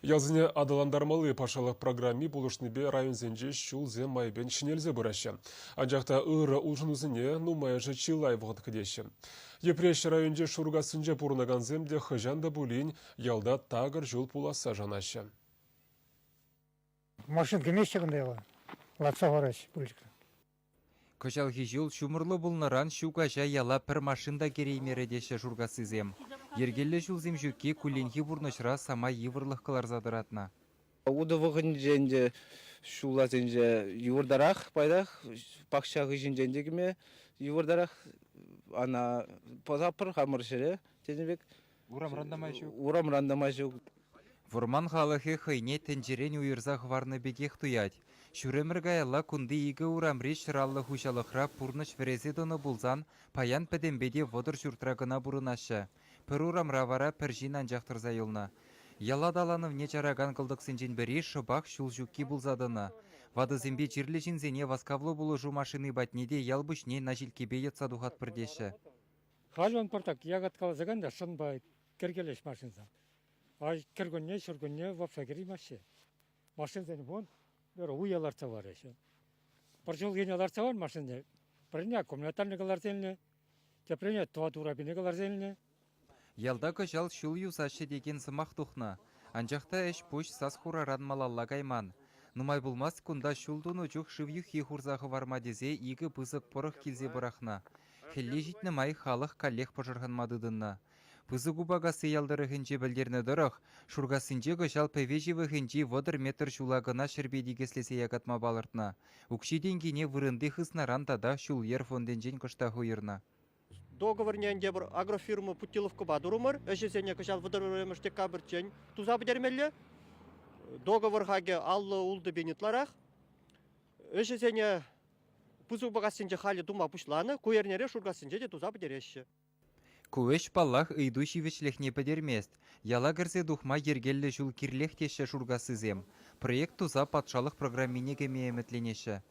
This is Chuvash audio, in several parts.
Ялсене аталантармалли патшалӑх программи пулӑшнипе районсенче ҫулсем майӗпен ҫӗнелсе пыраҫҫӗ. Анчах та ырӑ улшӑнусене нумайӑшӗ чылай вӑхӑт кӗтеҫҫӗ. Йӗпреҫ районӗнчи Шуркассинче пурӑнакансем те хӑҫан та пулин ялта такӑр ҫул пуласса шанаҫҫӗ. Машин кӗмеҫҫӗ кунта яла. Лартса хӑвараҫҫӗ пылчӑк. Кӑҫалхи ҫул ҫумӑрлӑ пулнӑран ҫу каҫа яла пӗр машин та кӗреймерӗ теҫҫӗ Шуркассисем. Йӗркеллӗ ҫулсем ҫукки кулленхи пурнӑҫра самай йывӑрлӑх кӑларса тӑратнӑ. Утӑ вӑхӑтӗнче ӗнтӗ ҫулласенче йывӑртарах пайтах, пахча хыҫӗнчен те кӗме йывӑртарах. Ана пӑсатпӑр хамӑр ҫӗре тенӗ пек. Урамран та май ҫук. Урамран та май ҫук. Вӑрман халӑхӗ хӑйне тӗнчерен уйӑрса хӑварнӑ пекех туять. Ҫур ӗмӗр каялла кунти икӗ урамри ҫӑраллӑ хуҫалӑхра пурнӑҫ вӗресе тӑнӑ пулсан паян пӗтӗмпе те 30 ҫуртра кӑна пурӑнаҫҫӗ. Пӗр урамра вара пӗр ҫын анчах тӑрса юлнӑ. Ял аталанӑвне чаракан кӑлтӑксенчен пӗри шӑпах ҫул ҫукки пулса тӑнӑ. Ватӑсемпе чирлӗ ҫынсене васкавлӑ пулӑшу машини патне те ял пуҫне наҫилккепе йӑтса тухатпӑр теҫҫӗ. Халь он пӑртак якаткаласа кайнӑ та шӑнпа кӗркелеҫ машинсем. А кӗркунне, ҫуркунне вапса кӗреймеҫҫӗ. Машинсен вон уя лартса параҫҫӗ. Пӗр ҫулхине лартса пар машине, пӗрне аккумуляторне кӑларса илнӗ, теприне тӑват урапине кӑларса илнӗ. Ялта кӑҫал ҫул юсаҫҫӗ текен сӑмах тухнӑ. Анчах та ӗҫ-пуҫ сас-хураран малалла кайман. Нумай пулмасть кунта ҫул тунӑ чух шыв юххи хурса хӑварма тесе икӗ пысӑк пӑрӑх килсе пӑрахнӑ. Хӗлле ҫитнӗ май халӑх каллех пӑшӑрханма тытӑннӑ. Пысӑк Упакасси ял тӑрӑхӗнче пӗлтернӗ тӑрӑх, Шуркассинче кӑҫал пӗве ҫывӑхӗнчи 30 метр ҫула кӑна ҫӗрпе тикӗслесе якатма палӑртнӑ. Укҫи-тенкине вырӑнти хыснаран тата ҫул-йӗр фондӗнчен кӑштах уйӑрнӑ. Договорне ӗнтӗ пӗр агрофирма путиловкӑпа турӑмӑр. Ӗҫӗсене кӑҫал 31 декабрьччен туса пӗтермелле. Договор хакӗ 56 пин ытларах. Ӗҫӗсене Пысӑк Упакассинче халӗ тума пуҫланӑ, ку эрнере Шуркассинче те туса пӗтереҫҫӗ. Ку ӗҫ, паллах, ыйту ҫивӗчлӗхне пӗтермест. Яла кӗрсе тухма йӗркеллӗ ҫул кирлех теҫҫӗ Шуркассисем. Проект туса патшалӑх программине кӗме ӗмӗтленеҫҫӗ.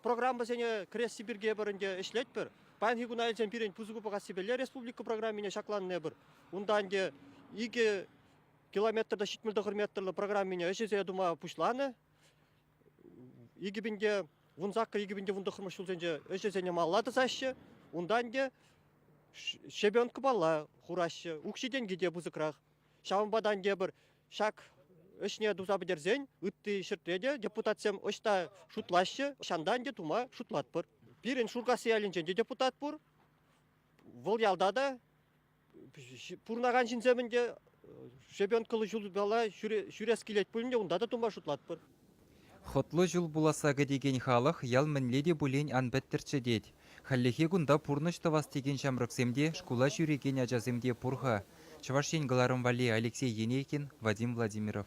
Программӑсене кӗресси пирки эпир ӗнтӗ ӗҫлетпӗр. Паянхи куна илсен пирӗн Пысӑк Упакассипелле республика программине ҫакланнӑ эпир. Унта ӗнтӗ 2 километр та 79 метрлӑ программине ӗҫӗсене тума пуҫланӑ. 2018 2019 ҫулсенче ӗҫӗсене малалла тӑсаҫҫӗ. Унтан те щебенкӑпалла хураҫҫӗ. Укҫи-тенки те пысӑкрах. Ҫавӑнпа та тепӗр ҫак ӗҫне туса пӗтерсен ытти ҫӗртре те депутатсем ӑҫта шутлаҫҫӗ, ҫантан те тума шутлатпӑр. Пирӗн Шуркасси ялӗнчен те депутат пур. Вӑл ялта та пурӑнакан ҫынсем ӗнтӗ щебенкӑллӑ ҫулпала ҫӳрес килет пулин те унта та тума шутлатпӑр. Хӑтлӑ ҫул пуласса кӗтекен халӑх ял мӗнле те пулин ан пӗттӗрччӗ тет. Хальлӗхе кунта пурнӑҫ тӑвас текен ҫамрӑксем те, шкула ҫӳрекен ачасем те пур-ха. Чӑваш Ен кӑларӑм валли Алексей Енейкин, Вадим Владимиров.